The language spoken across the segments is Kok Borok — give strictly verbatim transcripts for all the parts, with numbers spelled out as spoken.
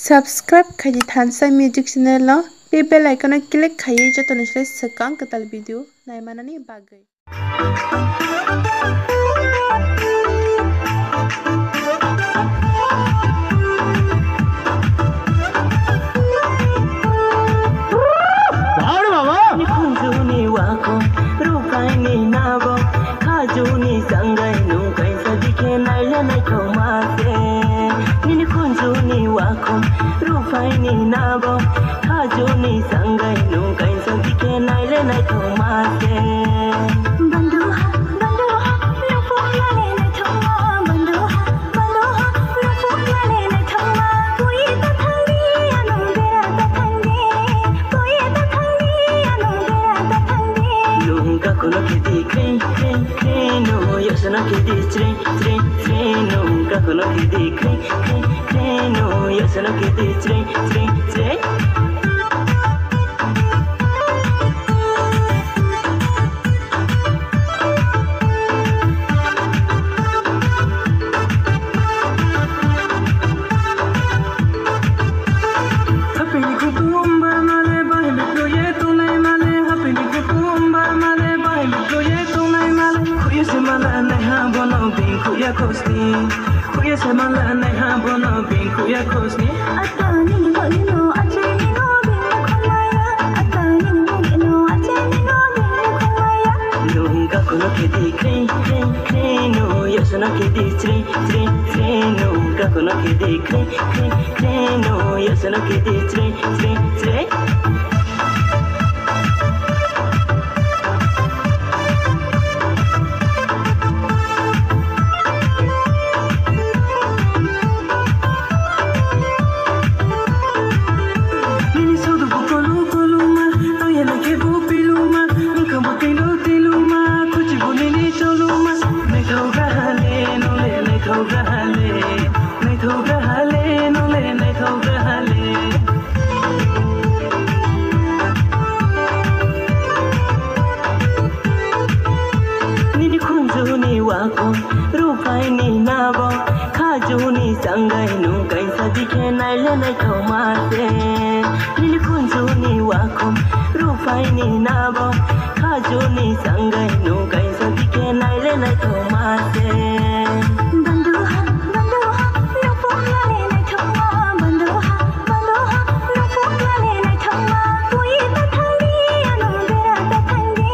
Subscribe khaidi Thansa Music channel no, tei bell icon no click khaiwi joto ni slai swkang kwtal video naimanani bagwi. Khunjuni wakhom, rupaini nabo, khajuni sangai nung kaisa dikhe naile naithokma se. Nini khunjuni wakhom, rupaini nabo, khajuni sangai nung kaisa dikhe naile naithokma se. Bandu ha, bandu ha, nukung nale naithokma, bandu ha, bandu ha, nukung nale naithokma, koi ta thangdi, anung bera ta thangdi, koi ta thangdi, anung bera ta thangdi. Nung kakono khedi kring, kring, kring, nung yosano khedi chring, chring, chring, nung kakono khedi kring, kring, kring, nung yosano khedi chring, chring, chring. Hapini kutum ba male, bahai mikroye tonai male, hapini kutum ba male, bahai mikroye tonai male. Khuye se mala nai ha bono bing khuya khosni. Khuye se mala nai ha bono bing khuya khosni. Atani ni mali no, achai ni no bing khomaya. Atani ni mali no, achai ni no bing khomaya. Nung kakono khedi kring, kring, kring, nung yosano khedi chring, chring, chring, nung kakono khedi kring, kring, kring, nung yosano khedi chring, chring, chring. Nini sodo bo kolu koluma, toyana khe bo piluma, wngkha bo tilo tiluma, khuchi bo nini choluma. Naithok gahale, nole naithok gahale, naithok gahale, nole naithok gahale. Nini khunjuni wakhom, rupaini nabo, khajuni sangai nung kaisa dikhe naile naithokma se. Nini khunjuni wakhom, rupaini nabo, khajuni sangai nung kaisa dikhe naile naithokma se. Bandu ha, bandu ha, nukung nale naithokma, bandu ha, bandu ha, nukung nale naithokma, koi ta thangdi, anung bera ta thangdi,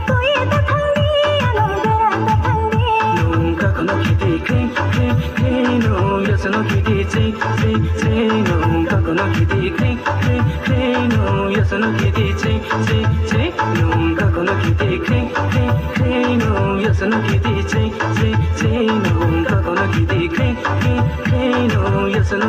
koi ta thangdi, anung bera ta thangdi. Nung kakono khedi kring, kring, kring, nung yosano khedi chring, chring, chring, nung kakono khedi kring, kring, kring, nung yosano khedi chring, chring, chring, nung kakono khedi kring, kring, kring, nung yosano khedi chring, chring, chring, nung kakono khedi kring, kring, kring, nung yosano